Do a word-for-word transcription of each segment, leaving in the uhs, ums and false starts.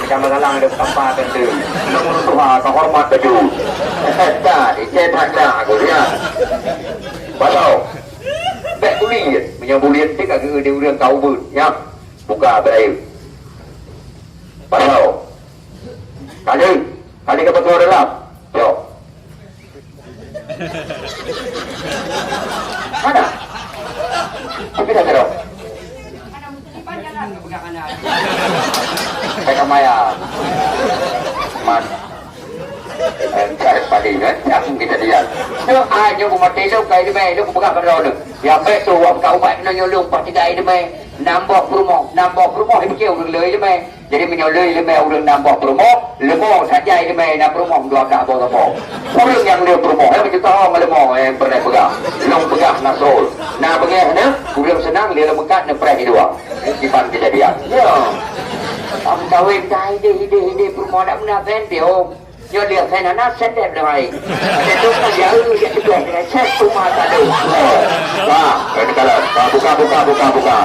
Jangan galang ada tampak kan tu. Nomor tuha kehormat baju. Dah, icet hak dah aku lihat. Pasau. Bek buliet, meunyoe buliet tu ka geu di ureueng ka ubeut, nyan. Buka berayeuk. Pasau. Kali, kali ka pasau dalam. Jok. Mana? Tapi dah terang. Saya kemaya. Man. Eh, cari padi, eh, jangan kita diam. Nyoe, ah, nyoe umat telu, kai limai, lu peugah pada orang. Yang baik tu, wak buka ubat, nyoe, nyoe, lu, empat tiga limai. Nambah perumoh, nambah perumoh, ibu keu ureueng loi limai. Jadi, meunyoe loi limai ureueng nambah perumoh, leumo saja limai na perumoh dua belas boh sapo. Ureueng nyang lheueh perumoh, eh, meujuta ngon leumo, eh, pernah peugah. Long peugah Nasrul. Na beungéh na, ureueng seunang lheueh leumekat neupreh dua. Kiban kejadian. Ya. Am kawin dah ide, ide, ide perumoh nak meunafen dia, oh. Nyoe dia kena na sedep dah baik. Ada tu kan dia, eh, dia tegas dengan set tu mata tu. Wah, kena kalah. Wah, buka, buka, buka, buka.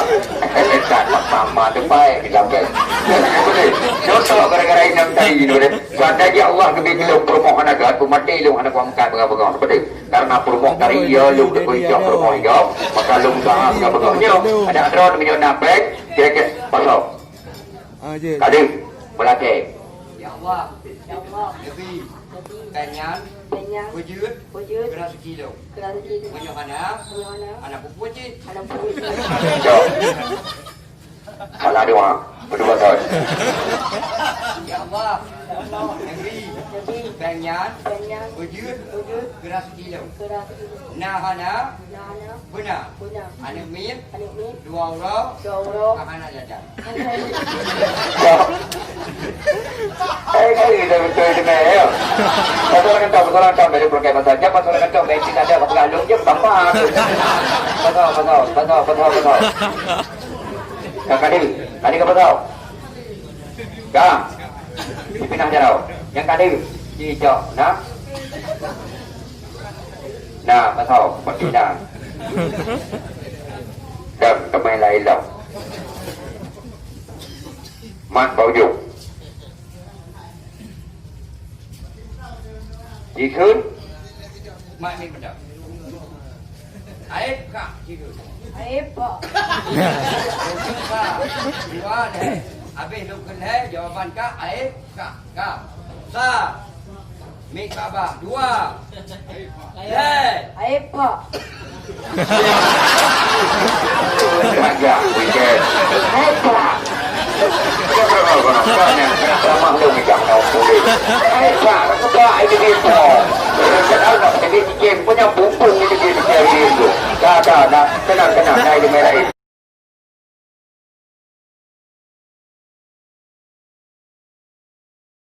Dekat sama tu baik kita ambil. Boleh. Contoh gara-gara inang tadi tu deh. Seandainya Allah geubri lôn perumoh hana gèt, peumati lôn hana kuangkat beungoh-beungoh. Seperti karena perumoh tadi, ya, lôn deungon ijak perumoh ijak, maka lôn usaha beungoh-beungoh. Nyoe, ada droe meunyoe na bank, kira-kira pasal. Ah, je. Kadang, meulakèe. Ya Allah. Ya Allah. Neubri. Neubri. Keu nyan. Keu nyan. Beujeuet. Beujeuet. Keu raseuki lôn. Keu raseuki lôn. Meunyoe hana. Meunyoe hana. Hana peue-peue cit. Hana peue-peue cit. Jaweueb. Salah dua. Beudua thôn. Ya Allah. Ya Allah. Neubri. Neubri. Keu nyan. Keu nyan. Beujeuet. Beujeuet. Keu raseuki lôn. Keu raseuki lôn. Na hana. Na hana. Beuna. Beuna. Aneuk miet. Aneuk miet. Dua uroe. Dua uroe. Ka hana jajan. Eh, kali dah betul je, meh, ya. Pasal kantong, pasal kantong dari Pulau Kaya Pasar. Jam pasal kantong, meh, tidak ada kepegalung je, tampak. Pasal, pasal, pasal, pasal, pasal. Ka kali, kali ka pasal. Ka. Dipinah jaroe. Nyang kali, cicok, nah. Nah, pasal, pati nah. Dan teumai lain dah. Mat bak ujong. Jikheun. Mat ni benda. Aib ka jikheun. Aib ka. Ka. Dua deh. Habis lôn kheun lhèe, jawaban ka, aib ka. Ka. Sa. Mik babah. Dua. Lhèe. Aib ka. Raja, weekend. Aib ka. Ramah dong ikan kau boleh. Aib ka. Kau ini dia. Kenal tak? Ini game punya bumbung ini dia, dia, dia itu. Dah, dah, dah. Tenang, tenang. Nah, ini merah ini.